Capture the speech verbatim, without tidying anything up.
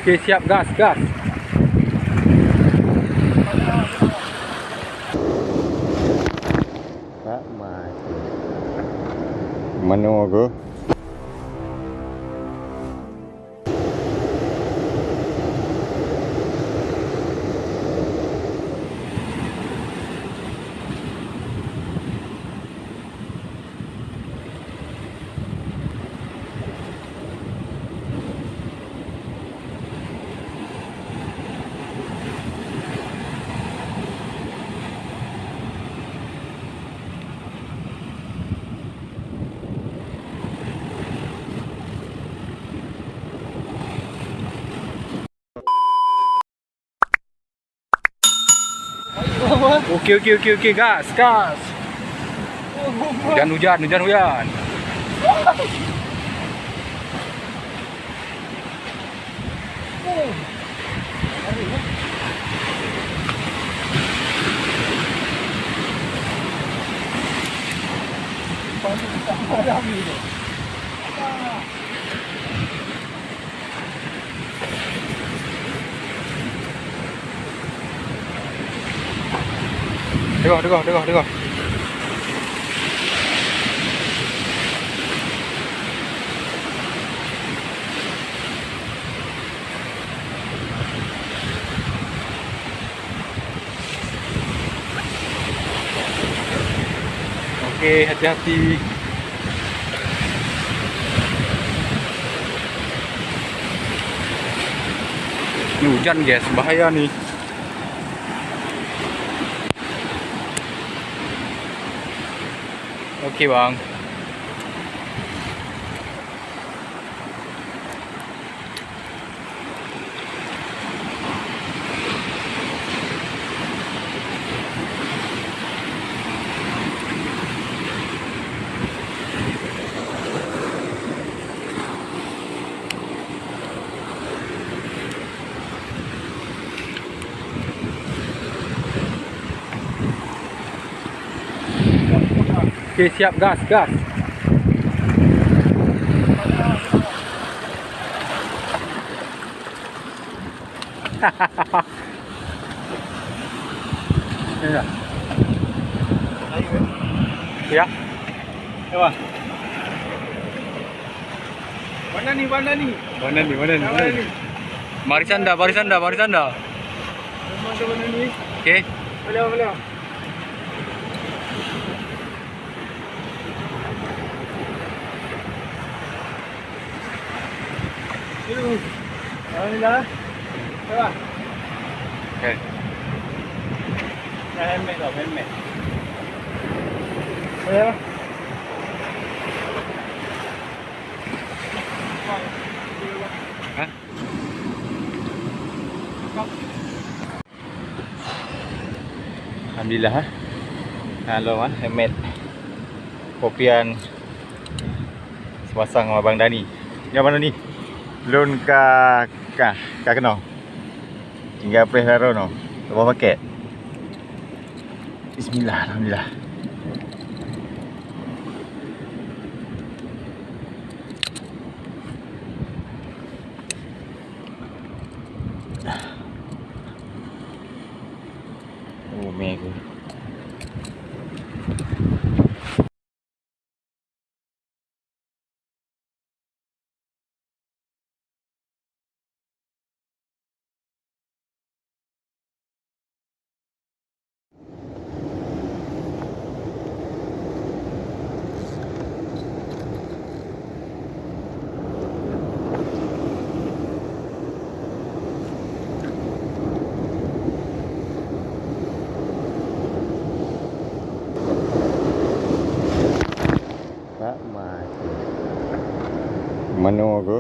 Oke, siap, gas, gas. Tak mati. Mano ke? Oke, oke, oke, oke, gas, gas. Hujan, hujan, hujan, hujan. Teugoh, teugoh, teugoh, teugoh. Oke, hati-hati. Ni hujan, guys, bahaya ni. Oke, Bang. Oke, siap, gas, gas. Ya. Ya. Ewa. Mana ni, mana ni? Mana ni, mana ni, mana ni? Barisan dah, barisan dah, barisan dah. Mana, mana ni? Oke. Hello, hello. Alhamdulillah. Apa? Oke. Dah helmet tau, helmet. Boleh, Bang? Hah? Alhamdulillah, eh. Halo, eh, Emet. Kopian sepasang sama Abang Dani. Ya, Abang Dani. Lôn ka, ka, ka keunoe. Tinggai preh laro noh. Leubeh paket. Bismillah, alhamdulillah. Oh, mega. Tak mati. Mano ke?